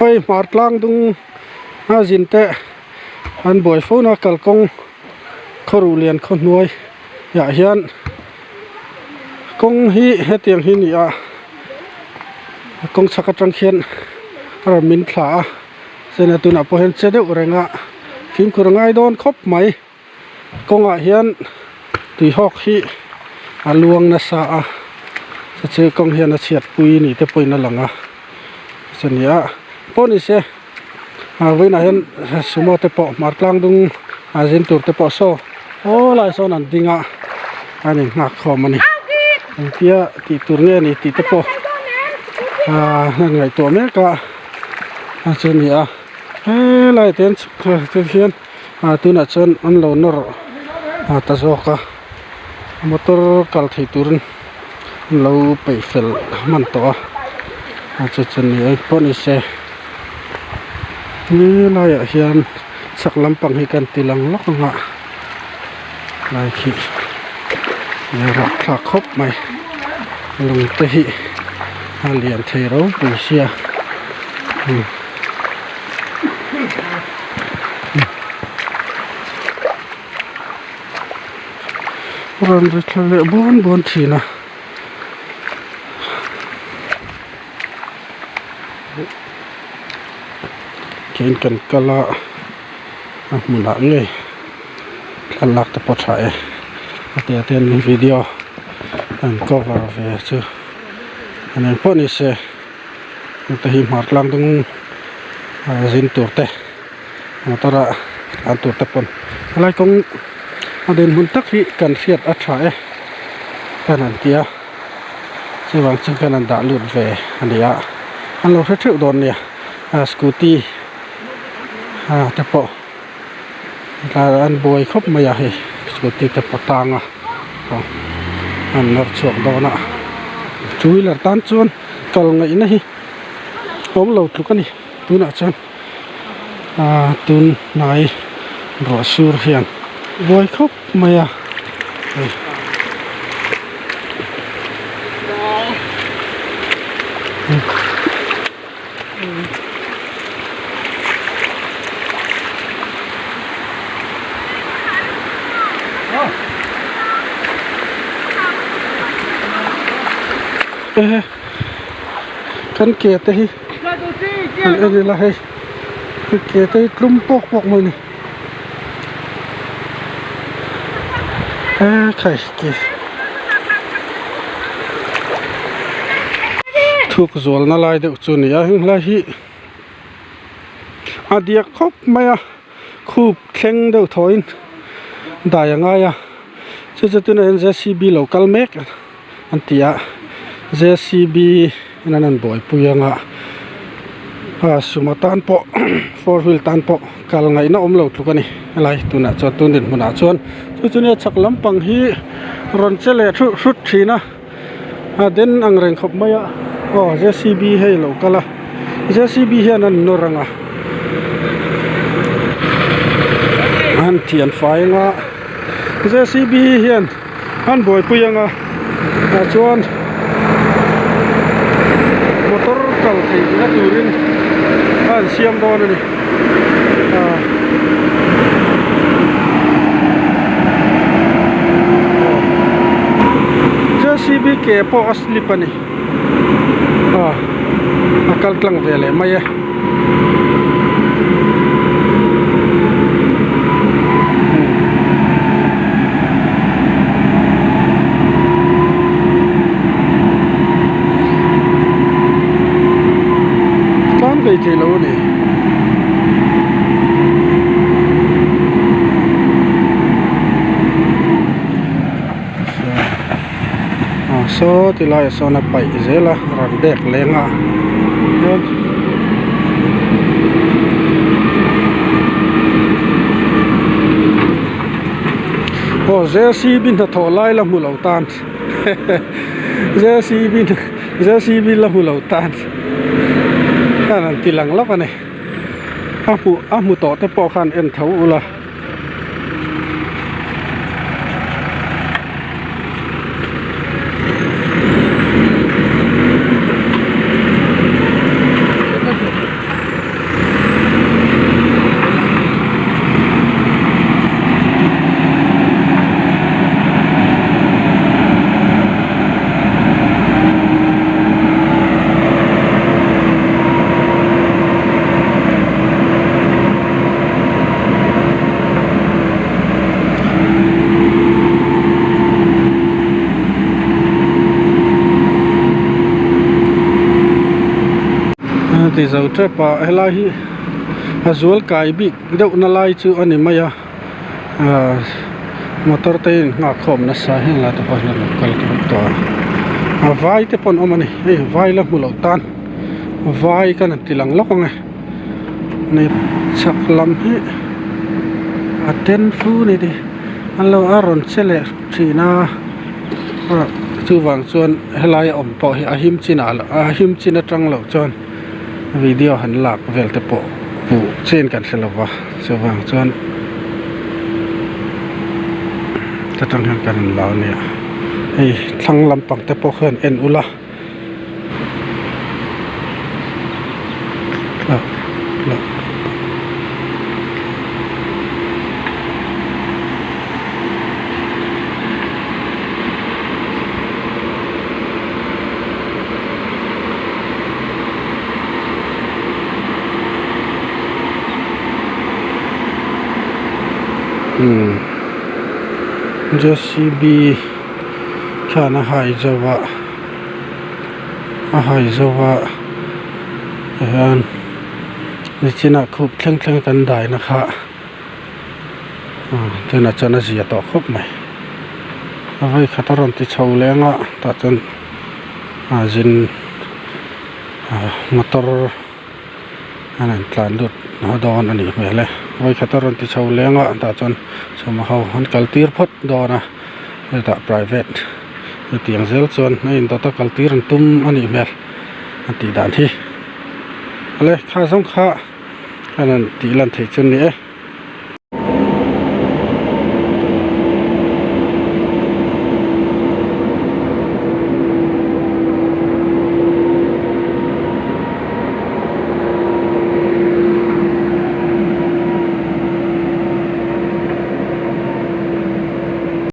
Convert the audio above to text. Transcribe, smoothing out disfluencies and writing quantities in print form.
Hei hmar tlang dung a zin te an buai fo na kalkawng khawruh lian khaw hnuai ah hian kawng hi hetiang hi a ni a kawng chhak atang khian a rawn min thla a chuan tunah pawh hian che deuh reng a fimkhur a ngai dawn khawp mai. Kawngah hian tuihawk hi a luang nasa a chu chu kawng hian a chhiat pui ni te pawhin a lang a chuni a pawh ni se ah vawiinah hian sumo te pawh hmar tlang dung a zin tur te pawh saw aw lai sawn an ding a an in nghak khawm a ni engtia tih tur nge ni tih te pawh ah an ngaihtuah mek a a chuni a helai te hian chhuk te hian. ah tunah chuan an lo nawr ah ta zawk a motor kal thei turin an lo peih fel hman tawh a a chu chu ni eng pawh ni se helaiah hian chhak lampang hi kan ti lang lawk ang a lai khi a rapthlak khawp mai lung te hi a lian thei ropui sia. Rawn ri thla leh buan buan thin a. Kein kan kal a a hmunah ngei thlalak te pawh tha e a tia te hian video an cover ve chu a eng pawh ni se. Heta hi hmar tlang dung zin tur te motor a tlan tur te pawn helai kawng a dinhmun tak hi kan hriat a tha e kan han ti a chuvang chu kan han dah lut ve a ni a an lo hre theuh dawn nia scooty te pawh an buai khawp mai a hei scooty te pawh tang a an nawr chhuak dawn a two wheeler tan chuan. Kal ngaihna hi awm lo tluk a ni tunah chuan aaa tun hnai ruah sur hian buai khawp mai a hei. Ehe kan ke te hi han en ila hei ke te hi tlum pawk pawk mai a ni e khai ke thuk zualna lai deuh chu a ni a heng lai hi a diak khawp mai a khup thleng deuh thawiin dai a ngai a chu chu tunah hian J C B lo kal mek an ti a J C B in an rawn buaipui ang a a sumo tan pawh four wheel tan pawh kal ngaihna awm lo tluk a ni helai tunah chuan tun dinhmunah chuan chu chu nia chhak lampang hi rawn che leh hrut hrut thin a. A den ang reng khawp mai a aw J C B hei a lo kal a J C B hian an nawr ang a an thian fai ang a J C B hian an buaipui ang a tah chuan motor kal theih na turin a an siam dawn a ni ah. J C B ke pawh a slip a ni aw a kal tlang ve leh mai e. Tlang thei thei lo a ni. Ah saw ti laiah sawn a paih zel a rawn bek leng a chuan aw J C B hnathawh lai la hmu lo tan J C B J C B la hmu lo tan khan an ti lang lawk a ni a hmuh a hmu tawh te pawh khan en tho ula. zo tep a helai hi a zual kai bik deuh na lai chu a ni mai a ahh motor te in nghak khawm nasa heng lai te pawh hian an lo kal ṭeuh tawh a a vai te pawh an awm a ni hei vai la hmu loh tan vai ka han ti lang lawk ang e ni chhak lam hi a ten fu a ni tih an lo a rawn che leh thin a ah chuvang chuan helai a awm pawh hi a him chinah a him chin atang loh chuan video han lak vel te pawh hmuh chin kan hre lova chuvang chuan ta tang hian kan rawn la a nia hei thlang lampang te pawh hian en ula. Umm J C B khian a hai zo a a hai zo a tihian nichinah khup thleng thleng a kan daina kha tunah chuan a zia tawh khawp mai a vawi khat a rawn ti chho leng a tah chuan a zin motor an rawn tlan lut dawn a nih hmel e vawi khat a rawn ti chho leng a tah chuan sawma ho an kal tir phawt dawn a hetah private hetiang zel chuan a indawt a kal tir an tum a nih hmel a tih dan hi awle kha zawng kha a rawn tih lan theih chu a ni e.